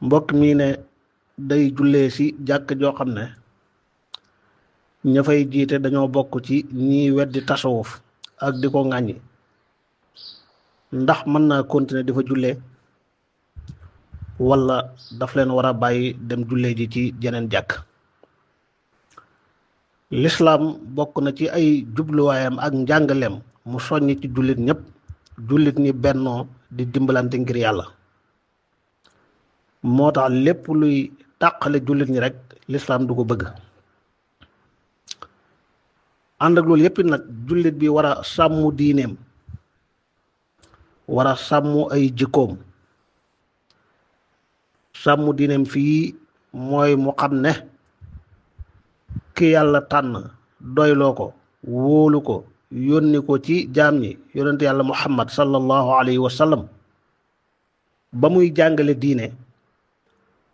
mbokk mi ne day jullee ci jàkk joo xam ne ña fay jiite dañoo bokk ci ñiy weddi tasawuf ak di ko ŋàññi ndax mën naa continuer di fa jullee walla daf leen war a bàyyi dem jullee ji ci jeneen jàkk. lislaam bokk na ci ay jubluwaayam ak njàngaleem mu soññ ci jullit ñépp, jullit ñi bennoo di dimbalante ngir yàlla. moo tax lépp luy tàqale jullit ñi rekk lislaam du ko bëgg. ànd ak loolu yépp nag jullit bi war a sàmm diineem, war a sàmm ay jikkoom. sàmm diineem fii mooy mu xam ne ki yàlla tànn doyloo ko wóolu ko yónni ko ci jaam ñi yonent yàlla muhammad sallallahu alayhi wa sallam ba muy jàngale diine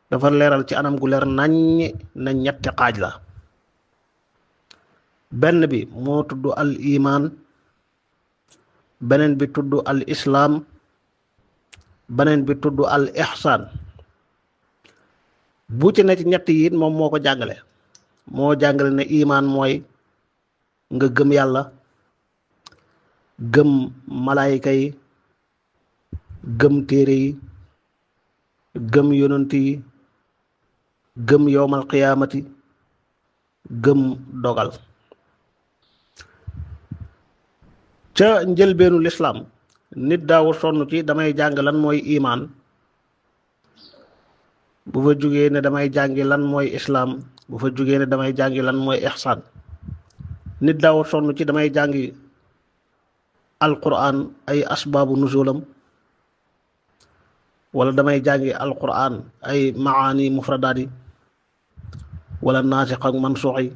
dafa leeral ci anam gu leer naññi na ñetti xaaj la. benn bi moo tudd al iman, beneen bi tudd al islaam, beneen bi tudd al ihsaan. bu ci ne ci ñett yi it moom moo ko jàngale. moo jàngale ne iman mooy nga gëm yàlla, gëm malaayika yi, gëm téere yi, gëm yonent yi, gëm yowmal qiyaamati, gëm dogal. ca njëlbeenu lislaam nit daawul sonn ci damay jàng lan mooy imaan, bu fa jógee ne damay jàngi lan mooy islaam, bu fa jógee ne damay jàngi lan mooy ihsaan. nit daawul sonn ci damay jàngi alquran ay asbaabu nuzulam, wala damay jàngi alquran ay maani mufradaat yi, wala naasix ak mansuux yi,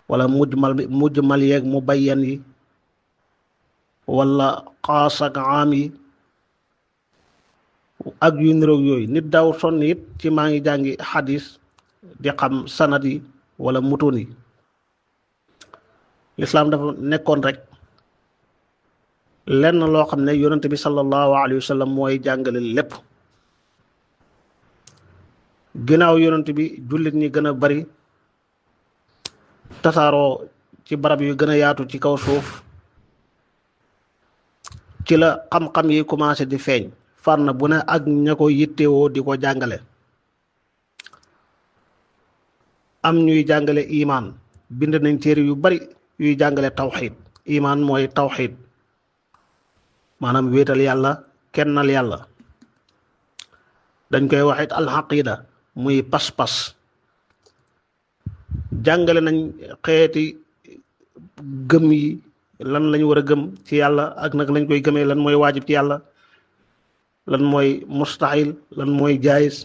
wala mujmal yeeg mubayyan yi, wala xaas ak aam yi ak yu niroog yooyu. nit daaw sonn it ci maa ngi jàngi xadis di xam sanad yi wala mutuun yi. lislaam dafa nekkoon rek lenn loo xam ne yonent bi sallallahu alayhi wa sallam mooy jàngale lépp. ginnaaw yonent bi jullit ñi gën a bari tasaaroo ci barab yu gën a yaatu ci kaw suuf, ci la xam-xam yi commencé di feeñ fànn bu ne ak ña ko yittewoo di ko jàngale. am ñuy jàngale imaan, bind nañ téere yu bari yuy jàngale tawxiid. imaan mooy tawxiid, maanaam wéetal yàlla, kennal yàlla. dañ koy waxit alxaqida, muy pas-pas. jàngale nañ xeeti gëm yi, lan lañu war a gëm ci yàlla ak nag lañ koy gëmee, lan mooy waajib ci yàlla, lan mooy mustahil, lan mooy jaayis.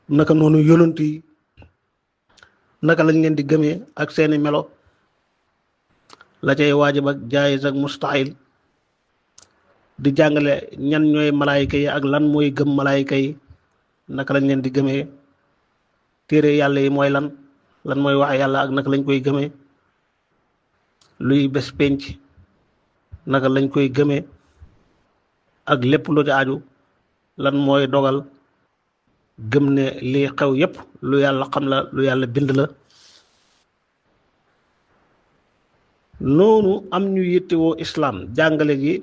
naka noonu yonent yi naka lañ leen di gëmee ak seeni melo, la cay waajib ak jaayis ak mustahil. di jàngale ñan ñooy malaayika yi ak lan mooy gëm malaayika yi, naka lañ leen di gëmee. téere yàlla yi mooy lan mooy wax yàlla ak naka lañ koy gëmee. luy bés penc naka lañ koy gëmee ak lépp lu ci aju. lan mooy dogal, gëm ne lii xew yépp lu yàlla xam la, lu yàlla bind la. noonu am ñu yittewoo islaam jàngale gi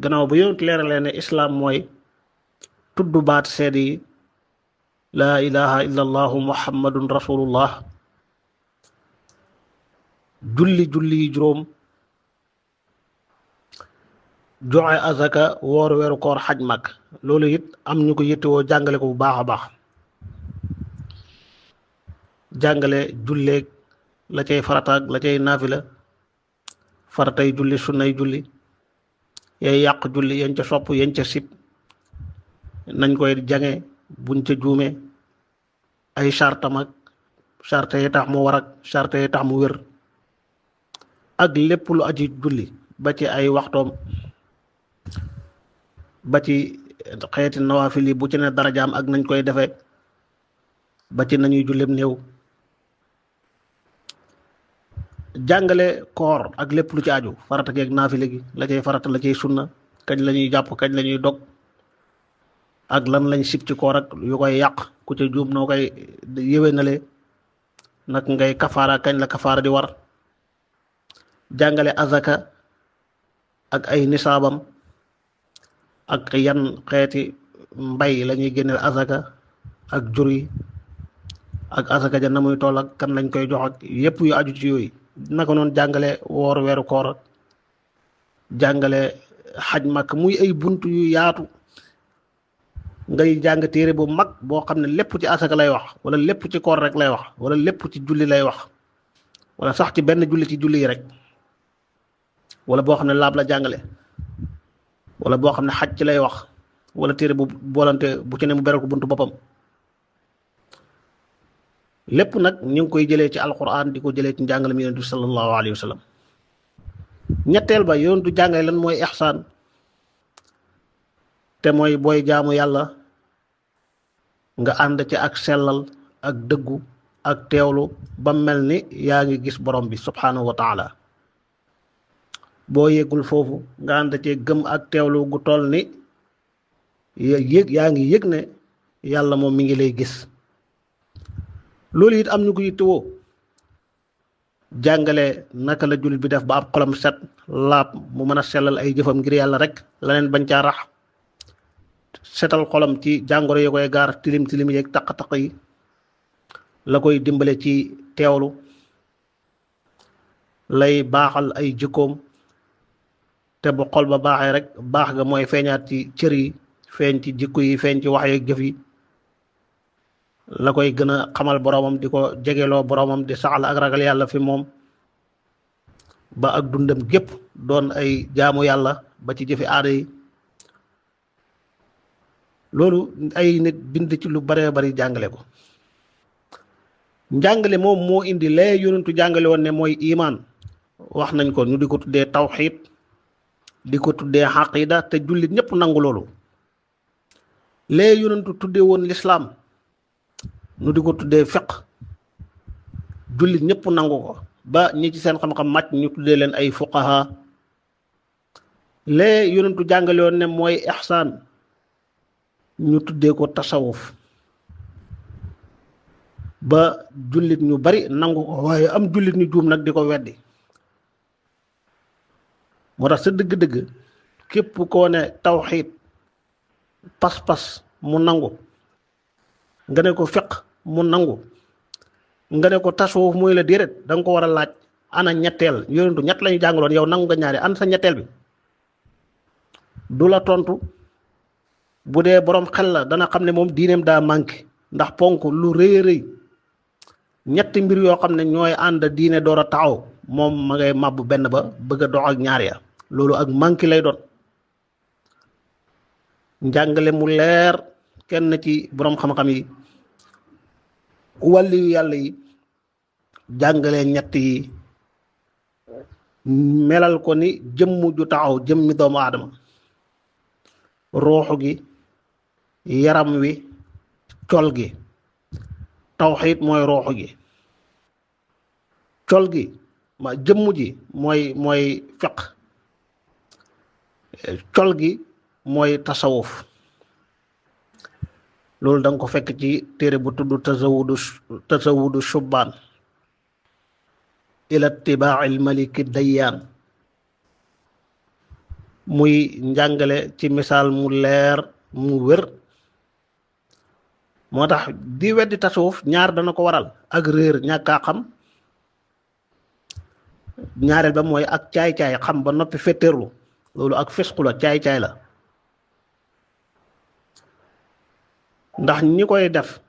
gannaaw ba yonent leeralee ne islaam mooy tudd baat seede yi laa ilaha illa allahu muhammadun rasulullah, julli yi juróom, joxe azaka, woor weeru koor, xaj mag. loolu it am ñu ko yittewoo jàngale ko bu baax a baax. jàngale julleeg la cay farataag la cay naafila, faratay julli, sunnay julli, yay yàq julli, yañ ca sopp, yañ ca sib, nañ koy jange buñ ca juumee, ay chartam ak charte yi tax mu war ak charte yi tax mu wér, ak lépp lu aji julli ba ci ay waxtoom, ba ci xeeti nawaafil yi bu ci ne darajaam ak nañ koy defee, ba ci nañuy jullem néew. jàngale koor ak lépp lu ci aju, farata gi ak naafile gi, la cay farata, la cay sunna, kañ la ñuy jàpp, kañ la ñuy dog, ak lan lañ sib ci koor ak yu koy yàq ku ca juum noo koy yéwénale nag ngay kafaara kañ la kafaara di war jàngale azaka ak ay nisaabam ak yan xeeti mbay lañuy génneel azaka ak jur yi ak azaka ja na muy toll ak kan lañ koy jox ak yépp yu aju ci yooyu naka noonu jàngale woor weeru koor ak jàngale xaj makk muy ay bunt yu yaatu ngay jàng téere bu mag boo xam ne lépp ci asaka lay wax wala lépp ci koor rek lay wax wala lépp ci julli lay wax wala sax ci benn julli ci julli yi rek wala boo xam ne laab la jàngale wala boo xam ne xaj ci lay wax wala téere bu boolante bu ci ne mu beral ko buntu boppam lépp nag ñu ngi koy jëlee ci alquran di ko jëlee ci njàngale mi yonent bi sallallahu alayhi wa sallam ñetteel ba yonentu jàngale lan mooy ihsaan te mooy booy jaamu yàlla nga ànd ci ak sellal ak dëggu ak teewlu ba mel ni yaa ngi gis borom bi subhanahu wa taala boo yëgul foofu nga ànd ci gëm ak teewlu gu toll ni yaa ngi yëg ne yàlla moom mi ngi lay gis loolu it am ñu ko yittewoo jàngale naka la jullit bi def ba ab xolam set laab mu mën a sellal ay jëfam ngir yàlla rek leneen bañ caa rax setal xolam ci jàngoro yi koy gaar tilim tilim yeeg taq-taq yi la koy dimbale ci teewlu lay baaxal ay jikkoom te bu xol ba baaxee rek baax ga mooy feeñaat ci cër yi feeñ ci jikko yi feeñ ci wax yeeg jëf yi la koy gën a xamal boroomam di ko jegeloo boroomam di saxal ak ragal yàlla fi moom ba ak dundam gépp doon ay jaamu yàlla ba ci jëfi aada yi loolu ay nit bind ci lu bare bari jàngale ko njàngale moom moo indi lee yonentu jàngale woon ne mooy imaan wax nañ ko ñu di ko tuddee tawxiid di ko tuddee xaqida te jullit ñëpp nangu loolu lee yonentu tuddee woon lislaam nu di ko tuddee fiq jullit ñëpp nangu ko ba ñi ci seen xam-xam màcc ñu tuddee leen ay fuqaha lee yonentu jàngale woon ne mooy ihsaan ñu tuddee ko tasawuf ba jullit ñu bari nangu ko waaye am jullit ñu juum nag di ko weddi moo tax sa dëgg-dëgg képp koo ne tawxiid pas-pas mu nangu nga ne ko fiq mu nangu nga ne ko tasawuf mooy la déedéet da nga ko war a laaj ana ñetteel yonentu ñett lañu jàngaloon yow nangu nga ñaari ana sa ñetteel bi du la tontu bu dee boroom xel la dana xam ne moom diineem daa manqué ndax ponk lu rëy rëy ñetti mbir yoo xam ne ñooy ànd diine door a taxaw moom ma ngay màbb benn ba bëgg a dox ak ñaar ya loolu ak manqué lay doon njàngale mu leer kenn ci boroom xam-xam yi wàlli yu yàlla yi jàngale ñett yi melal ko ni jëmm ju taxaw jëmmi doomu aadama ruuxu gi yaram wi col gi tawxiid mooy ruuxu gi col gi ma jëmm ji mooy fiq col gi mooy tasawuf loolu da nga ko fekk ci téere bu tudd tasawudu shubbaan ila tibaail maliki dayyaan muy njàngale ci misaal mu leer mu wér moo tax di weddi tasawuf ñaar dana ko waral ak réer ñàkkaa xam ñaareel ba mooy ak caay-caay xam ba noppi fetteerlu loolu ak fisqu la caay-caay la ndax ñi koy def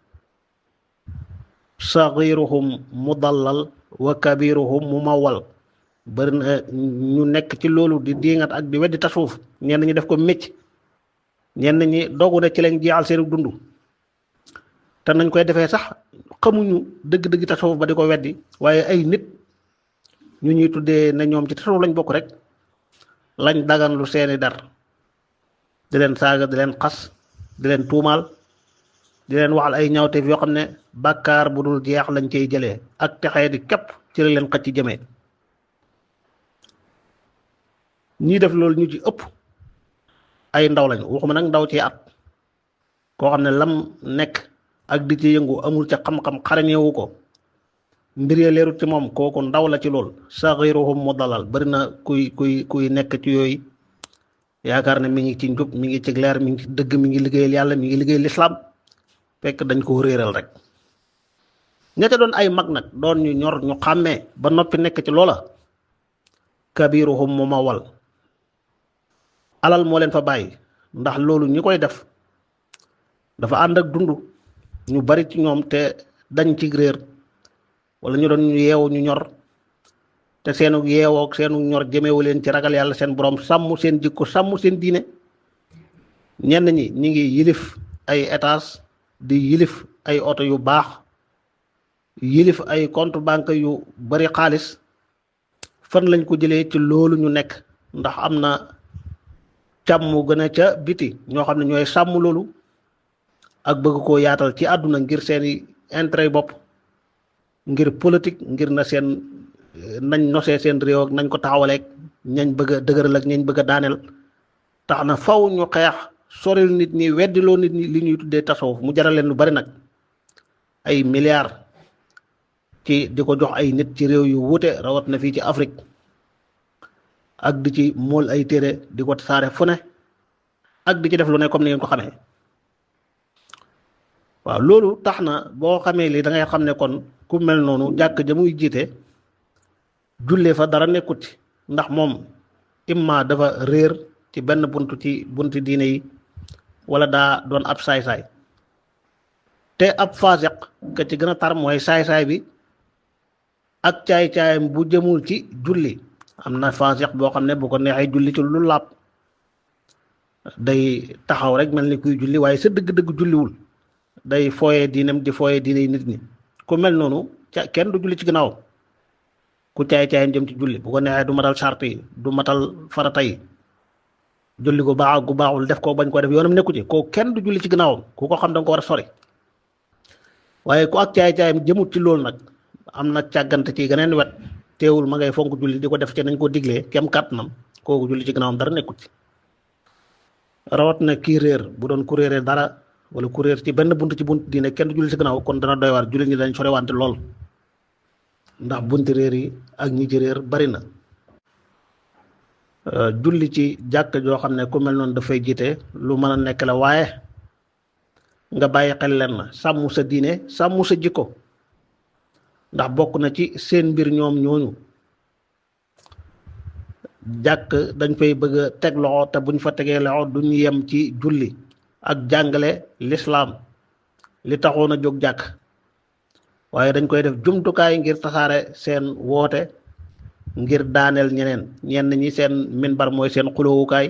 sagiruhum mudallal wa kabiruhum mumawwal bari na ñu nekk ci loolu di diingat ak di weddi tasawuf ñenn ñi def ko mécc ñenn ñi dogu ne ci lañ jeexal seen dund te nañ koy defee sax xamuñu dëgg-dëgg tasawuf ba di ko weddi waaye ay nit ñu ñuy tuddee ne ñoom ci tasawuf lañ bokk rek lañ dagan lu seeni dar di leen saaga di leen xas di leen tuumaal di leen waxal ay ñaawteef yoo xam ne bàkkaar bu dul jeex lañ cey jëlee ak texee di képp ci la leen xëcc ci jëmee ñii def loolu ñu ci ëpp ay ndaw lañ waxuma nag ndaw ci at koo xam ne lam nekk ak di ci yëngu amul ca xam-xam xarañewu ko mbir ya leerut ci moom kooku ndaw la ci lool saxiruhum mudallal bari na kuy nekk ci yooyu yaakaar ne mi ngi ci njub mi ngi ci leer mi ngi ci dëgg mi ngi liggéeyal yàlla mi ngi liggéeyal lislaam fekk dañ ko réeral rek ña ca doon ay mag nag doon ñu ñor ñu xàmmee ba noppi nekk ci loola kabiruhum mumawwal alal moo leen fa bàyyi ndax loolu ñi koy def dafa ànd ak dund ñu bari ci ñoom te dañ ci réer wala ñu doon ñu yeewu ñu ñor te seenu yeewoo seenu ñor jëmewu leen ci ragal yàlla seen borom sàmm seen jikko sàmm seen diine ñenn ñi ñi ngi yilif ay étage di yilif ay oto yu baax yilif ay compte banque yu bari xaalis fan lañ ko jëlee ci loolu ñu nekk ndax am na càmm gën a ca biti ñoo xam ne ñooy sàmm loolu ak bëgg koo yaatal ci àdduna ngir seeni intérêt bopp ngir politique ngir na seen nañ nosee seen réew ak nañ ko taxawaleeg ñañ bëgg a dëgëral ak ñañ bëgg a daaneel tax na faw ñu xeex soril nit ñi weddiloo nit ñi li ñuy tuddee tasawuf mu jaral leen lu bari nag ay milliards ci di ko jox ay nit ci réew yu wuute rawat na fii ci Afrique ak di ci mool ay téere di ko tasaare fu ne ak di ci def lu ne comme ni ngeen ko xamee waaw loolu tax na boo xamee lii da ngay xam ne kon ku mel noonu jàkk ja muy jiite jullee fa dara nekkut ci ndax moom imma dafa réer ci benn buntu ci bunti diine yi wala daa doon ab saay-saay te ab faasiq ka ci gën a tar mooy saay-saay bi ak caay-caayam bu jëmul ci julli am na faasiq boo xam ne bu ko neexee julli ci lu laab day taxaw rek mel ni kuy julli waaye sa dëgg-dëgg julliwul day fooyee diinam di fooyee diine nit ñi ku mel noonu kenn du julli ci gannaaw ku caay-caayam jëm ci julli bu ko neexee du matal charte yi du matal farata yi julli gu baax gu baaxul def ko bañ ko def yoonam nekku ci ko kenn du julli ci gannaawam ku ko xam da nga ko war a sori waaye ku ak caay-caayam jëmut ci loolu nag am na càggante ci geneen wet teewul ma ngay fonk julli di ko def ci nañ ko diglee kem kàttanam kooku julli ci gannaawam dara nekkut ci rawat na kii réer bu doon ku réeree dara wala ku réer ci benn bunt ci bunt diine kenn du julli ci gannaaw kon dana doy waar julli ñi dañ sorewante lool ndax bunti réer yi ak ñi ci réer bari na julli ci jàkk joo xam ne ku mel noonu dafay jiite lu mën a nekk la waaye nga bàyyi xel leen na sàmm sa diine sàmm sa jikko ndax bokk na ci seen mbir ñoom ñooñu jàkk dañ fay bëgg a teg loxo te buñ fa tegee loxo duñ yem ci julli ak jàngale lislaam li taxoon a jóg jàkk waaye dañ koy def jumtukaay ngir tasaare seen woote ngir daaneel ñenn ñi seen minbar mooy seen xuloowukaay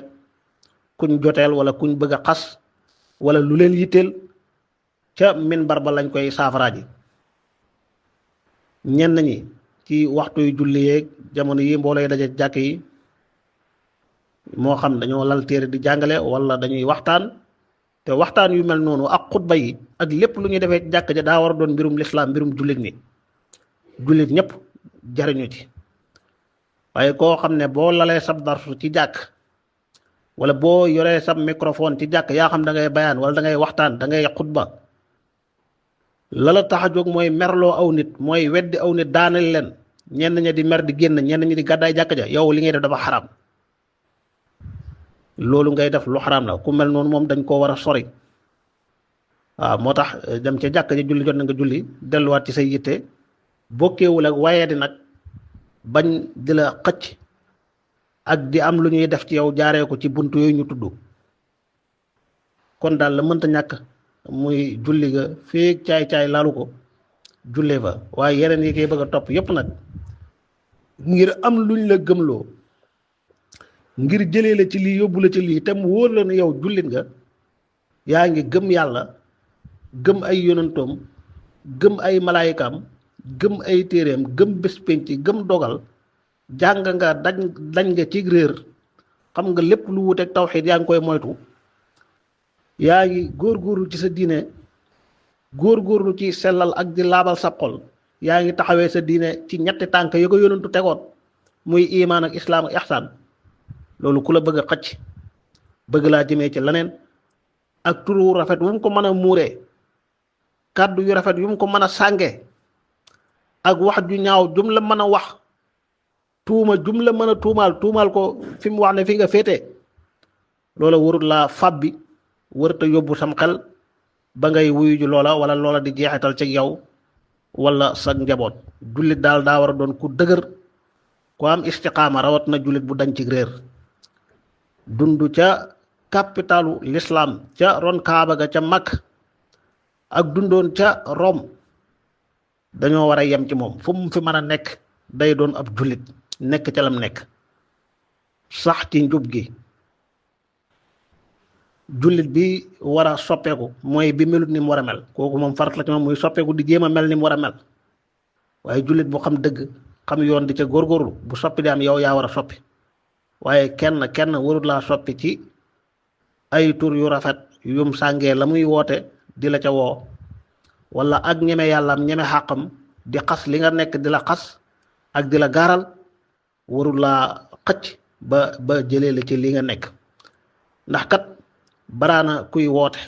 kuñ joteel wala kuñ bëgg a xas wala lu leen yitteel ca minbar ba lañ koy saafara ji ñenn ñi ci waxtu yu julli yeeg jamono yi mbooloo daje jàkk yi moo xam dañoo lal téere di jàngale wala dañuy waxtaan te waxtaan yu mel noonu ak xutba yi ak lépp lu ñuy defee jàkk ja daa war a doon mbirum lislaam mbirum jullit ni jullit ñëpp jariñu ci waaye koo xam ne boo lalee sab darsu ci jàkk wala boo yoree sab microphone ci jàkk yaa xam da ngay bayaan wala da ngay waxtaan da ngay xutba lala tax a jóg mooy merloo aw nit mooy weddi aw nit daaneel leen ñenn ñi di mer di génn ñenn ñi di gàddaay jàkk ja yow li ngay def dafa xaram loolu ngay def lu xaram la ku mel noonu moom dañ koo war a sori waaw moo tax dem ca jàkk ja julli jot na nga julli delluwaat ci say yitte bokkeewul ak waaye di nag bañ di la xëcc ak di am lu ñuy def ci yow jaaree ko ci buntu yooyu ñu tudd kon daal la mënta ñàkk muy julli ga feek caay-caay laalu ko jullee fa waaye yeneen yi koy bëgg a topp yépp nag ngir am luñ la gëmloo ngir jëlee la ci lii yóbbu la ci lii te mu wóor la ne yow jullit nga yaa ngi gëm yàlla gëm ay yonantoom gëm ay malaayikaam gëm ay téeréem gëm bés penc gëm dogal jàng nga dañ nga ci réer xam nga lépp lu wuteeg tawxiid yaa ngi koy moytu yaa ngi góorgóorlu ci sa diine góorgóorlu ci sellal ak di laabal sa xol yaa ngi taxawee sa diine ci ñetti tànk yi ko yonantu tegoon muy imaan ak islaam ak ihsaan loolu ku la bëgg a xëcc bëgg laa jëmee ci leneen ak turu rafet wu mu ko mën a muuree kàddu yu rafet yu mu ko mën a sànge ak wax ju ñaaw jum la mën a wax tuuma jum la mën a tuumaal ko fi mu wax ne fi nga féete loola warut laa fàbbi warut a yóbbu sam xel ba ngay wuyu ju loola wala loola di jeexital ci yow wala sa njaboot. jullit daal daa war a doon ku dëgër ku am istiqaama rawat na jullit bu dañ ci réer dund ca capitalu l'islam ca ron kaaba ga ca Makka ak dundoon ca Rome dañoo war a yem ci moom fu mu fi mën a nekk day doon ab jullit nekk ca lam nekk sax ci njub gi. jullit bi war a soppeeku mooy bi melut ni mu war a mel kooku moom farat la ci moom muy soppeeku di jéem a mel ni mu war a mel waaye jullit bu xam dëgg xam yoon di ca góorgóorlu bu soppi di am yow yaa war a soppi waaye kenn warut laa soppi ci ay tur yu rafet yum sàngee la muy woote di la ca woo wala ak ñeme yàllaam ñeme xàqam di xas li nga nekk di la xas ak di la gaaral warut laa xëcc ba jëlee la ci li nga nekk ndax kat baraana kuy woote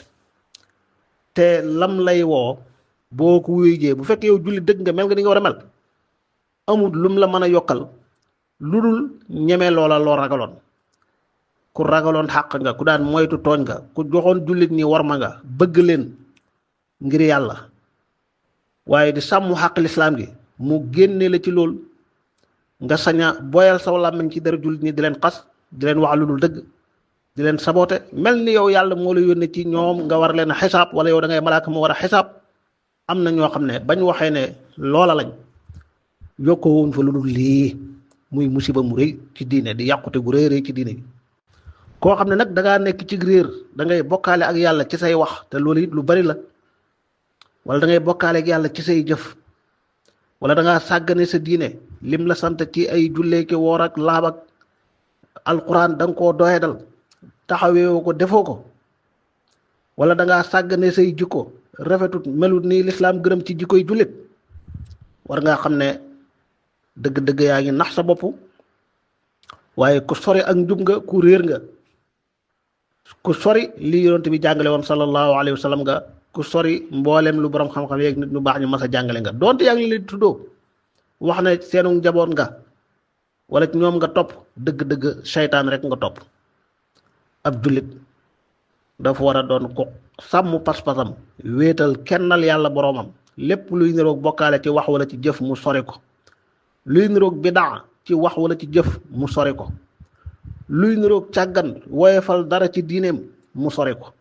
te lam lay woo boo ko wuyjee bu fekkee yow julli dëgg nga mel nga ni nga war a mel amul lum la mën a yokkal lu dul ñeme loola loo ragaloon ku ragaloon xàq nga ku daan moytu tooñ nga ku joxoon jullit ñi warma nga bëgg leen ngir yàlla waaye di sàmm xàq lislaam gi mu génne la ci lool nga saña boyal saw làmmiñ ci dara jullit ñi di leen xas di leen wax lu dul dëgg di leen sabote mel ni yow yàlla moo la yónnee ci ñoom nga war leen a xisaab wala yow da ngay malaaka mu war a xisaab am na ñoo xam ne bañ waxee ne loola lañ yokkoo wuñ fa lu dul lii muy musiba mu rëy ci diine di yàqute gu rëy rëy ci diine bi koo xam ne nag da ngaa nekk ci réer da ngay bokkaale ak yàlla ci say wax te loolu it lu bari la wala da ngay bokkaale ak yàlla ci say jëf wala da ngaa sàggane sa diine lim la sant ci ay julleeki woor ak laab ak alquran da nga koo doyadal taxawee ko defoo ko wala da ngaa sàggane say jikko rafetut melut ni lislaam gërëm ci jikkoy jullit war ngaa xam ne dëgg-dëgg yaa ngi nax sa bopp waaye ku sori ak njub nga ku réer nga ku sori li yonent bi jàngale woon sallallahu alayhi wa sallam nga ku sori mboolem lu borom xam-xam yeeg nit ñu baax ñu mas a jàngale nga donte yaa ngi leen tuddoo wax ne seenu njaboot nga wala ci ñoom nga topp dëgg-dëgg seytaan rek nga topp. ab jullit dafa war a doon ko sàmm pas-pasam wéetal kennal yàlla boroomam lépp luy niroog bokkaale ci wax wala ci jëf mu sori ko luy niroog bidaa ci wax wala ci jëf mu sori ko luy niroog càggan woyefal dara ci diineem mu sori ko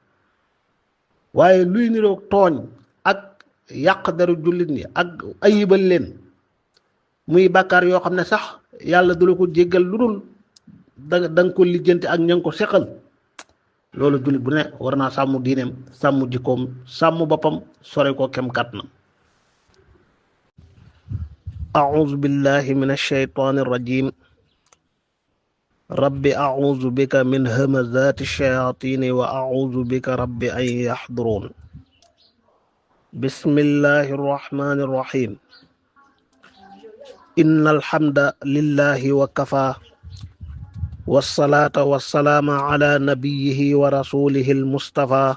waaye luy niroog tooñ ak yàq deru jullit ñi ak ayibal leen muy bàkkaar yoo xam ne sax yàlla du la ko jéggal lu dul da nga ko lijjanti ak ña nga ko seqal loolu jullit bu ne war naa sàmm diineem sàmm jikkoom sàmm boppam sori ko kem kàttanam. أعوذ بالله من الشيطان الرجيم رب أعوذ بك من همزات الشياطين وأعوذ بك رب أن يحضرون بسم الله الرحمن الرحيم إن الحمد لله وكفى والصلاة والسلام على نبيه ورسوله المصطفى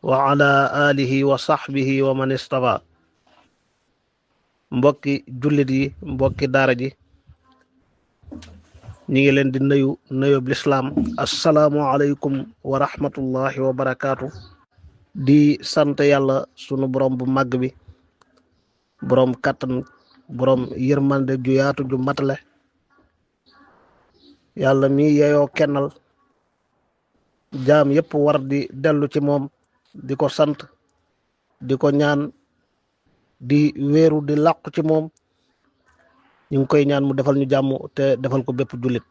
وعلى آله وصحبه ومن اصطفى mbokki jullit yi mbokki daara ji ñi ngi leen di nuyu lislaam assalaamu aleykum wa rahmatullahi wa barakaatu di sant yàlla sunu borom bu màgg bi borom kàttan borom yërmande ju yaatu ju matale yàlla mi yeyoo kennal jaam yépp war di dellu ci moom di ko sant di ko ñaan di wéeru di làqu ci moom ñu ngi koy ñaan mu defal ñu jàmm te defal ko bépp jullit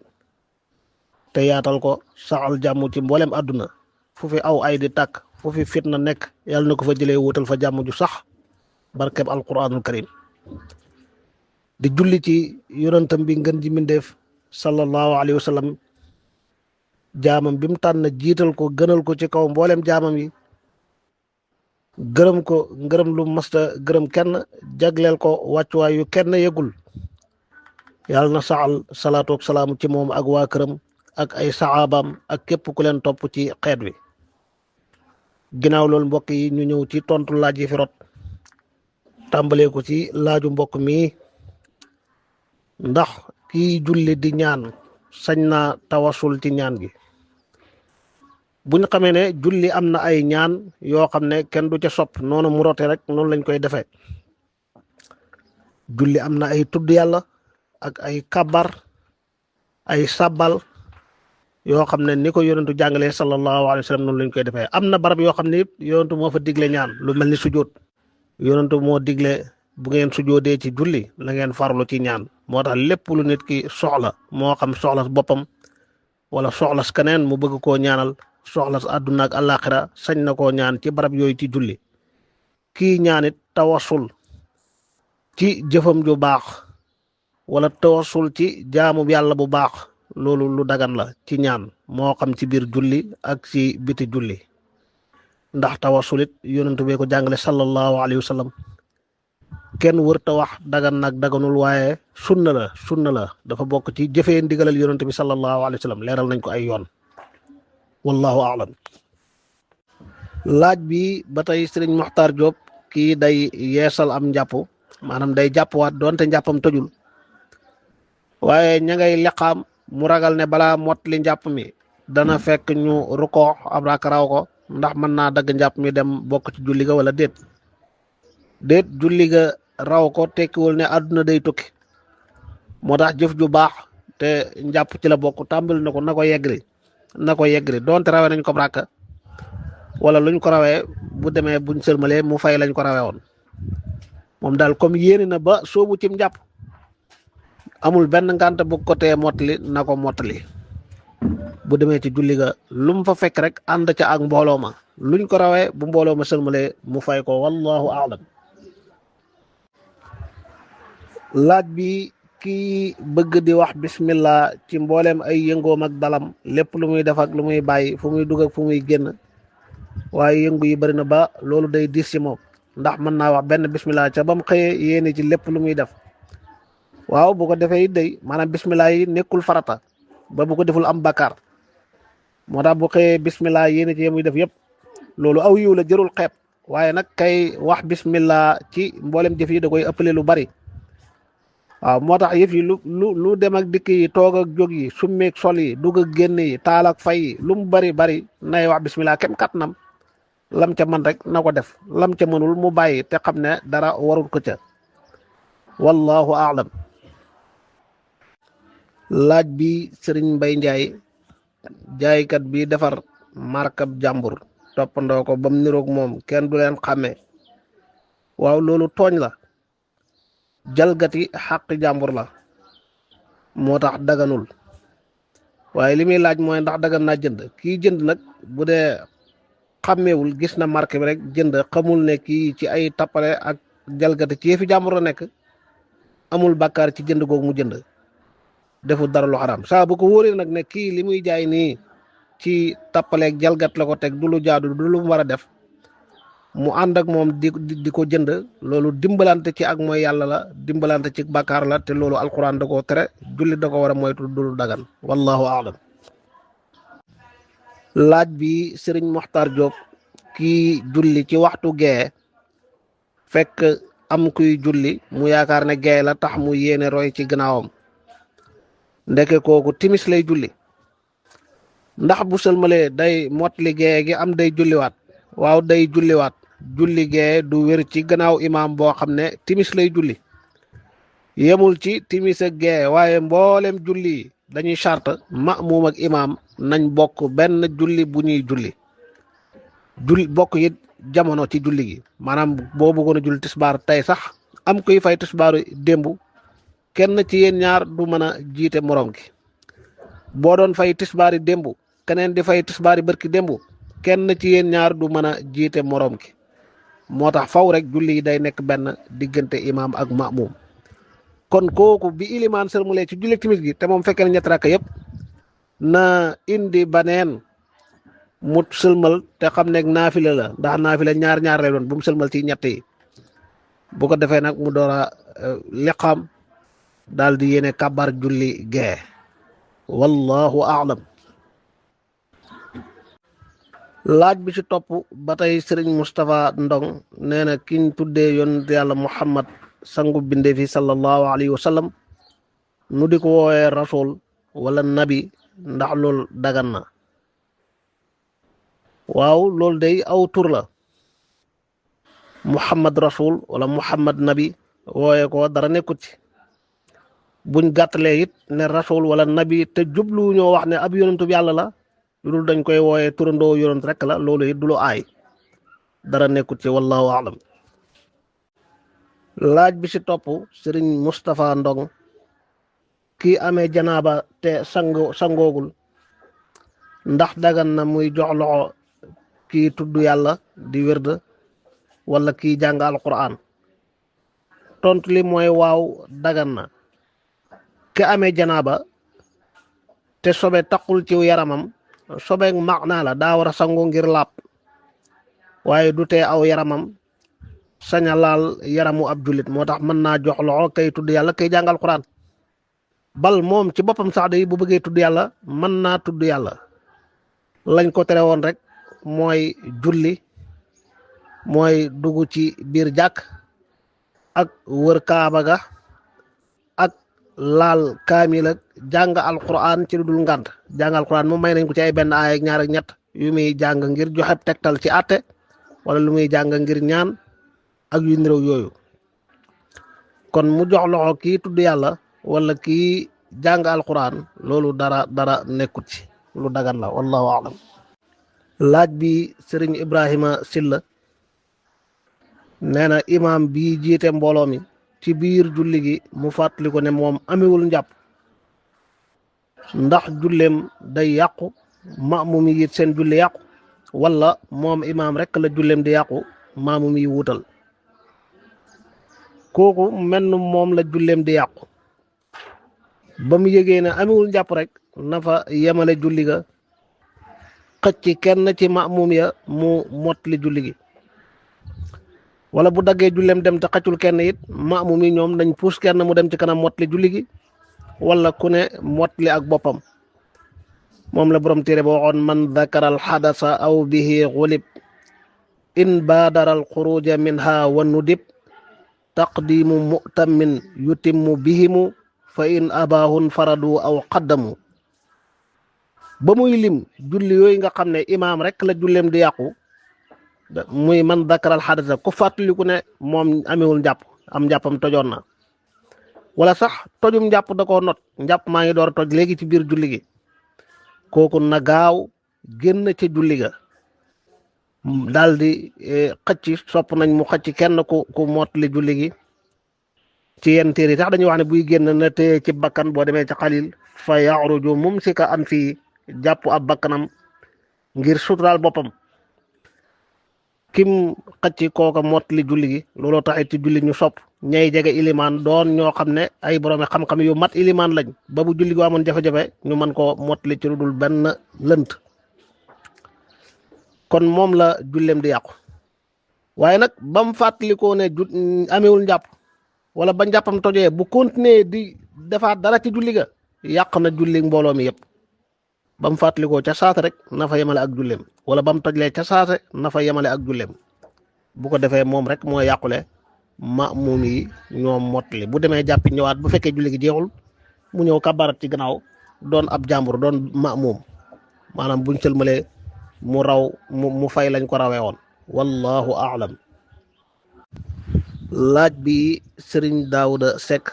te yaatal ko saxal jàmm ci mboolem àdduna fu fi aw ay di tàkk fu fi fitna nekk yàlla na ko fa jëlee wutal fa jàmm ju sax barkeb alquranul karim di julli ci yonentam bi ngën ji mindeef sallallahu alayhi wa sallam jaamam bi mu tànn jiital ko gënal ko ci kaw mboolem jaamam yi gërëm ko ngërëm lu masta gërëm kenn jagleel ko wàccuwaay yu kenn yëgul yàlla na saxal salaatu ak salaam ci moom ak waa këram ak ay saxaabaam ak képp ku leen topp ci xeet wi ginnaaw loolu mbokk yi ñu ñëw ci tontu laaj yi fi rot tàmbalee ko ci laaju mbokk mi ndax kii julli di ñaan sañ naa tawasul ci ñaan gi. buñ xamee ne julli am na ay ñaan yoo xam ne kenn du ca sopp noonu mu rote rek noonu lañ koy defee. julli am na ay tudd yàlla ak ay kabar ay sabbal yoo xam ne ni ko yonentu jàngalee sallallahu alayhi wa sallam noonu lañ koy defee. am na barab yoo xam ne yëpp yonentu moo fa digle ñaan lu mel ni sujjóot yonentu moo digle bu ngeen sujjóotee ci julli la ngeen farlu ci ñaan. moo tax lépp lu nit ki soxla moo xam soxlas boppam wala soxlas keneen mu bëgg koo ñaanal soxlas àdduna ak àllaaxira sañ na koo ñaan ci barab yooyu ci julli. kii ñaanit tawasul ci jëfam ju baax wala tawasul ci jaamu yàlla bu baax loolu lu dagan la ci ñaan moo xam ci biir julli ak ci biti julli ndax tawasulit yonentu bee ko jàngale sallallahu alayhi wa sallam. kenn wërta wax dagan nag daganul waaye sunna la dafa bokk ci jëfee ndigalal yonent bi sallallahu alayhi wa sallam leeral nañ ko ay yoon wallahu a'lam. laaj bi ba tey sëriñ Moxtaar Diop kii day yeesal am njàpp maanaam day jàppwaat doonte njàppam tojul waaye ña ngay leqaam mu ragal ne balaa mot li njàpp mi dana fekk ñu rukoo ab raak raw ko ndax mën naa dagg njàpp mi dem bokk ci julli ga wala déet julli ga raw ko tekkiwul ne àdduna day tukki. moo tax jëf ju baax te njàpp ci la bokk tàmbali na ko na ko yeggri donte rawee nañ ko ràkk wala luñ ko rawee bu demee buñ sëlmalee mu fay lañ ko rawee woon moom daal comme yéene na ba soobu cim njàpp amul benn ngànt bu ko tee mottali na ko mottali. bu demee ci julli ga lu mu fa fekk rek ànd ca ak mbooloo ma luñ ko rawee bu mbooloo ma sëlmalee mu fay ko wallahu a'lam. laaj bi kii bëgg di wax bismillah ci mbooleem ay yëngoom ak dalam lépp lu muy def ak lu muy bàyyi fu muy dugg ak fu muy génn waaye yëngu yi bari na ba loolu day diis ci moom ndax mën naa wax benn bismillah ca ba mu xëyee yéene ci lépp lu muy def. waaw bu ko defee it day maanaam bismillah yi nekkul farata ba bu ko deful am bakkaar moo tax bu xëyee bismillah yéene ci muy def yëpp loolu aw yiw la jërul xeeb waaye nag kay wax bismillah ci mboolem jëf yi da koy ëppale lu bari. waaw moo tax yëf yi lu dem ak dikk yi toog ak jóg yi summeeg sol yi dugg ak génn yi taal ak fay yi lu mu bari nay wax bismillah kem kattanam lam ca man rek na ko def lam ca mënul mu bàyyi te xam ne dara warul ko ca wallahu a'lam. laaj bi sëriñ Mbay Njaay jaaykat bi defar markab jàmbur toppandoo ko bam niroog moom kenn du leen xàmmee waaw loolu tooñ la jalgati xàq jàmbur la moo tax daganul waaye li muy laaj mooy ndax dagan naa jënd kii jënd nag bu dee xàmmeewul gis na marque bi rek jënd xamul ne kii ci ay tappale ak jalgati ci yëfi jàmbur la nekk amul bàkkaar ci jënd googu mu jënd deful dara lu xaraam saa bu ko wóoree nag ne kii li muy jaay nii ci tappaleeg jalgat la ko teg du lu jaadu du lu mu war a def mu ànd ak moom di ko jënd loolu dimbalante ci ak mooy yàlla la dimbalante ci bàkkaar la te loolu alquran da koo tere jullit da ko war a moytu dul dagan wallahu a'lam. laaj bi sëriñ Moxtaar Diop kii julli ci waxtu gee fekk am kuy julli mu yaakaar ne gee la tax mu yéene roy ci gannaawam ndeke kooku timis lay julli ndax bu sëlmalee day mottali gee gi am day julliwaat. waaw day julliwaat julli gee du wér ci gannaaw imaam boo xam ne timis lay julli yemul ci timis ak gee waaye mboolem julli dañuy charte ma'muum ak imaam nañ bokk benn julli bu ñuy julli bokk it jamono ci julli gi maanaam boo bëggoon a julli tisbaar tey sax am kuy fay tisbaaru démb kenn ci yéen ñaar du mën a jiite morom gi boo doon fay tisbaari démb keneen di fay tisbaari bërki démb kenn ci yéen ñaar du mën a jiite morom gi moo tax faw rek julli yi day nekk benn diggante imaam ak ma'muum kon kooku bi ilimaan sërmulee ci julli timis gi te moom fekkee na ñetti rakka yëpp na indi baneen mu sëlmal te xam ne naafila la ndax naafila ñaar lay doon bu mu sëlmal ci ñett yi bu ko defee nag mu door a liqaam daal di yéene kabar julli gee wallahu a'lam. laaj bi ci topp ba tey sëriñ Moustapha Ndong nee na kiñ tuddee yonent yàlla Muhammad sangu binde fi sallallahu alayhi wa sallam nu di ko woowee rasul wala nabi ndax loolu dagan na. waaw loolu day aw tur la Muhammad rasul wala Muhammad nabi wooye ko dara nekkut ci buñ gàttalee it ne rasul wala nabi te jublu ñoo wax ne ab yonentu yàlla la lu dul dañ koy wooye turandoo yonent rek la loolu it du lu aay dara nekkut ci wallahu alam. laaj bi ci topp sëriñ Moustapha Ndong kii amee janaaba te sangoogul ndax dagan na muy jox loxo kii tudd yàlla di wérd wala kii jàng alquran. tontu li mooy waaw dagan na. ki amee janaaba te sobe taqul ci yaramam sobeek maanaa la daa war a sangu ngir laab waaye du tee aw yaramam saña laal yaramu ab jullit moo tax mën naa jox loxo kay tudd yàlla kay jàng alquran bal moom ci boppam sax day bu bëggee tudd yàlla mën naa tudd yàlla. lañ ko tere woon rek mooy julli mooy dugg ci biir jàkk ak wër kaaba ga ak laal kaamil ak jàng alquran ci lu dul ngànt. jàng alquran moom may nañ ko ci ay benn aay ak ñaar ak ñett yu muy jàng ngir joxe tegtal ci àtte wala lu muy jàng ngir ñaan ak yu nirow yooyu. kon mu jox loxo kii tudd yàlla wala kii jàng alquran loolu dara nekkut ci lu dagan la wallahu alam. laaj bi sëriñ Ibrahima Silla nee na imaam bi jiite mbooloo mi ci biir julli gi mu fàttali ko ne moom amewul njàpp ndax julleem day yàqu maamum yi it seen julli yàqu wala moom imaam rek la julleem di yàqu maamum yi wuutal. kooku menn moom la julleem di yàqu ba mu yëgee ne amewul njàpp rek na fa yemale julli ga xëcc kenn ci maamum ya mu mottali julli gi wala bu daggee julleem dem te xëccul kenn it maamum yi ñoom dañ puus kenn mu dem ci kanam mottali julli gi wala ku ne mottali ak boppam. moom la borom téere ba waxoon man dakara al xadasa aw bihi xulib in baadara al xuruja minha wa nudib taqdimu mu'tamin yutimmu bihimu fa in abahun faradu aw qaddamu. ba muy lim julli yooyu nga xam ne imaam rek la julleem di yàqu muy man dakaral xadasa ku fàttaliku ne moom amewul njàpp am njàppam tojoon na wala sax tojum njàpp da koo not njàpp maa ngi door a toj léegi ci biir julli gi kooku na gaaw génn ca julli ga daal di xëcc sopp nañ mu xëcc kenn ku mottali julli gi. ci yenn téere yi sax dañuy wax ne buy génn na téye ci bakkan boo demee ca xalil fa yaxruju mumsika an fii jàpp ab bakkanam ngir suturaal boppam. kim xëcc kooka mottali julli gi looloo taxit ci julli ñu sopp ñay jege ilimaan doon ñoo xam ne ay boroomi xam-xam yu mat ilimaan lañ ba bu julli gi amoon jafe-jafe ñu mën koo mottali ci lu dul benn lënt. kon moom la julleem di yàqu waaye nag ba mu fàttalikoo ne amewul njàpp wala ba njàppam tojee bu continuer di defaat dara ci julli ga yàq na julli mbooloo mi yëpp. ba mu fàttalikoo ca saase rek na fa yemale ak julleem wala ba mu tojlee ca saase na fa yemale ak julleem bu ko defee moom rek moo yàqule maamum yi ñoom mottali bu demee jàppi ñëwaat bu fekkee julli gi jeexul mu ñëw kabarat ci gannaaw doon ab jàmbur doon maamum maanaam buñ sëlmalee mu raw mu fay lañ ko rawee woon wallahu aalam. laaj bi sëriñ Daawuda Sekk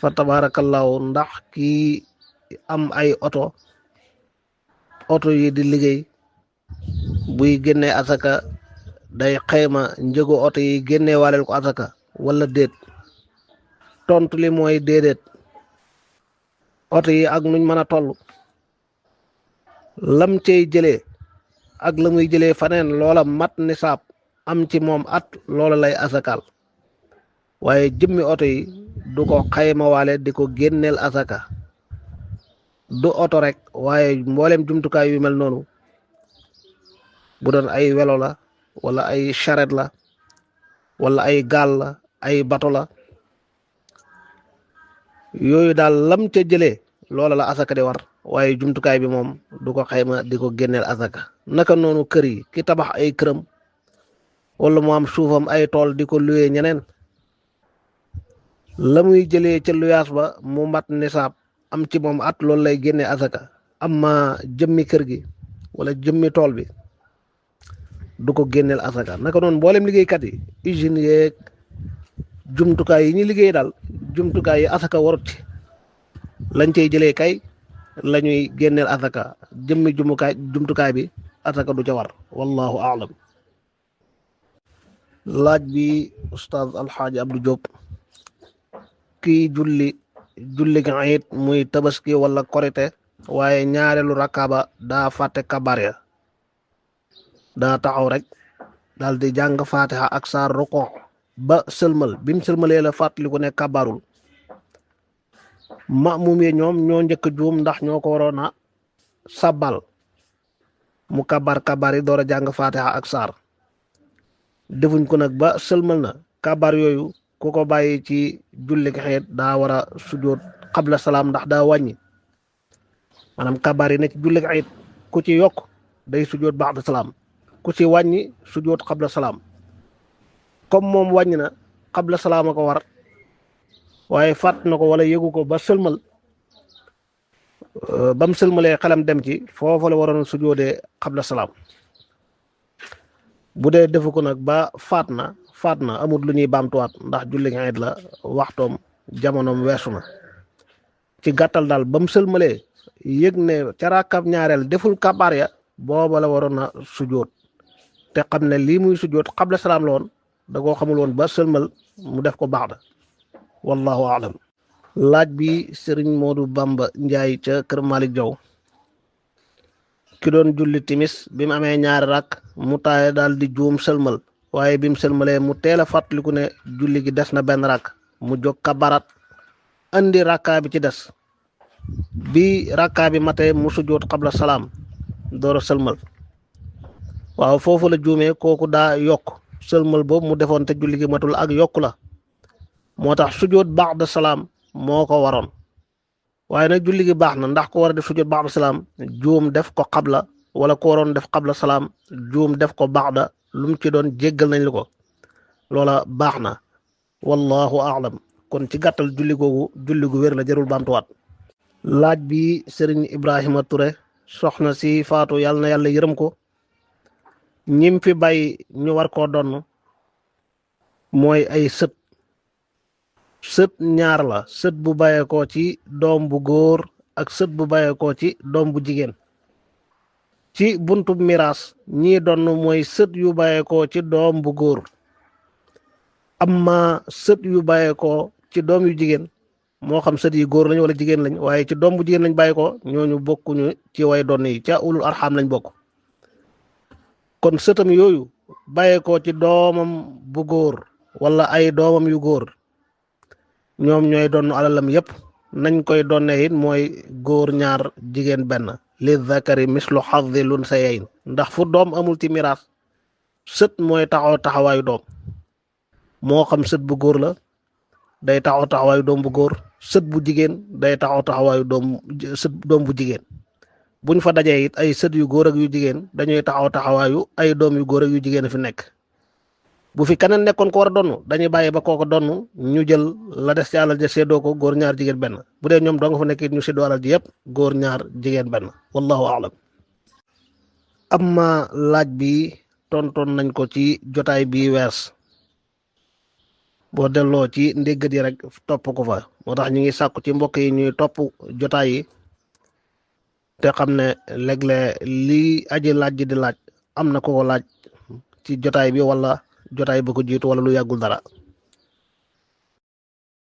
fa tabaarakallaahu ndax kii am ay oto yi di liggéey buy génnee asaka day xayma njëgu oto yi génnee waaleel ko asaka wala déet. tontu li mooy déedéet. oto yi ak nuñ mën a toll lam cey jëlee ak la muy jëlee faneen loola mat nisaab am ci moom at loola lay asakaal waaye jëmmi oto yi du ko xayma waale di ko génneel asaka. du oto rek waaye mboolem jumtukaay yu mel noonu bu doon ay welo la wala ay charrette la wala ay gaal la ay bato la yooyu daal lam ca jëlee loola la asaka di war waaye jumtukaay bi moom du ko xayma di ko génneel asaka. naka noonu kër yi ki tabax ay këram wala mu am suufam ay tool di ko luyee ñeneen la muy jëlee ca luyaas ba mu mat nisaab am ci moom at loolu lay génnee asaka. amma jëmmi kër gi wala jëmmi tool bi du ko génneel asaka. naka noonu mboolem liggéeykat yi usines yeeg jumtukaay yi ñu liggéey daal jumtukaay yi asaka warut ci lañ cey jëlee kay la ñuy génneel asaka. jëmmi jumtukaay bi asaka du ca war. wallahu aalam. laaj bi Oustaz Alxaaji Abdou Diop kii julli gi it muy tabaski wala korite waaye ñaareelu rakkaaba daa fàtte kabar ya daa taxaw rek daal di jàng fatiha ak saar rukoo ba sëlmal bi mu sëlmalee la fàttaliku ne kabarul. ma'muum yi ñoom ñoo njëkk juum ndax ñoo ko waroon a sabbal mu kabar yi door a jàng fatiha ak saar. defuñ ko nag ba sëlmal na kabar yooyu ku ko bàyyi ci julli gi xeet daa war a sujjóot xabla salaam ndax daa wàññi. maanaam kabar yi ne ci julli gi xeet ku ci yokk day sujjóot ba'da salaam ku ci wàññi sujjóot xabla salaam. comme moom wàññi na xabla salaam a ko war waaye fàtt na ko wala yëgu ko ba sëlmal ba mu sëlmalee xelam dem ci foofu la waroon sujjóotee xabla salaam. bu dee defu ko nag ba faat na amul lu ñuy baamtuwaat ndax julli xeet la waxtoom jamonoom weesu na. ci gàttal daal ba mu sëlmalee yëg ne ca rakkab ñaareel deful kabaar ya booba la waroon a sujjóot te xam ne lii muy sujjóot xabla salaam la woon da koo xamul woon ba sëlmal mu def ko ba'da. wallahu aalam. laaj bi Serigne Modou Bamba Njaay ca kër Malick Jaw ki doon julli timis bi mu amee ñaari rakk mu taaye daal di juum sëlmal waaye bi mu sëlmalee mu teel a fàttaliku ne julli gi des na benn rakk mu jóg kabarat andi rakkaa bi ci des bi rakkaa bi matee mu sujjóot xabla salaam door a sëlmal. waaw foofu la juumee kooku daa yokk sëlmal boobu mu defoon te julli gi matul ak yokku la moo tax sujjóot ba'da salaam moo ko waroon waaye nag julli gi baax na ndax ko war a def sujjóot ba'da salaam juum def ko xabla wala ko waroon def xabla salaam juum def ko ba'da lu mu ci doon jéggal nañ la ko loola baax na. wallahu a'lam. kon ci gàttal julli googu julli gu wér la jarul baamtuwaat. laaj bi Serigne Ibrahima Touré soxna si faatu yàlla na yàlla yërëm ko ñim fi bàyyi ñu war koo donn mooy ay sët ñaar la sët bu bàyyeekoo ci doom bu góor ak sët bu bàyyeekoo ci doom bu jigéen. ci buntu miraas ñii donn mooy sët yu bàyyeekoo ci doom bu góor amma sët yu bàyyeekoo ci doom yu jigéen moo xam sët yi góor lañ wala jigéen lañ waaye ci doom bu jigéen lañ bàyyeekoo ñooñu bokkuñu ci way donn yi ca ulul arxam lañ bokk. kon sëtam yooyu bàyyeekoo ci doomam bu góor wala ay doomam yu góor ñoom ñooy donn alalam yépp nañ koy donne it mooy góor ñaar jigéen benn li zakari mislu hazzil unsayayn ndax fu doom amul ci miraas sët mooy taxawaayu doom moo xam sët bu góor la day taxawaayu doom bu góor sët bu jigéen day taxawaayu doom bu jigéen buñ fa dajee it ay sët yu góor ak yu jigéen dañuy taxawaayu ay doom yu góor ak yu jigéen a fi nekk. bu fi keneen nekkoon ko war a donn dañuy bàyyi ba kooko donn ñu jël la des ci alal ja séddoo ko góor ñaar jigéen benn bu dee ñoom doo nga fa nekk it ñu séddoo alal ji yëpp góor ñaar jigéen benn. wallahu a'lam. amma laaj bi tontoon nañ ko ci jotaay bi wees boo delloo ci ndéggat yi rek topp ko fa moo tax ñu ngi sàkku ci mbokk yi ñuy topp jotaay yi te xam ne léeg-léeg lii aji laaj ji di laaj am na ko laaj ci jotaay bi wala jotaay ba ko jiitu wala lu yàggul dara.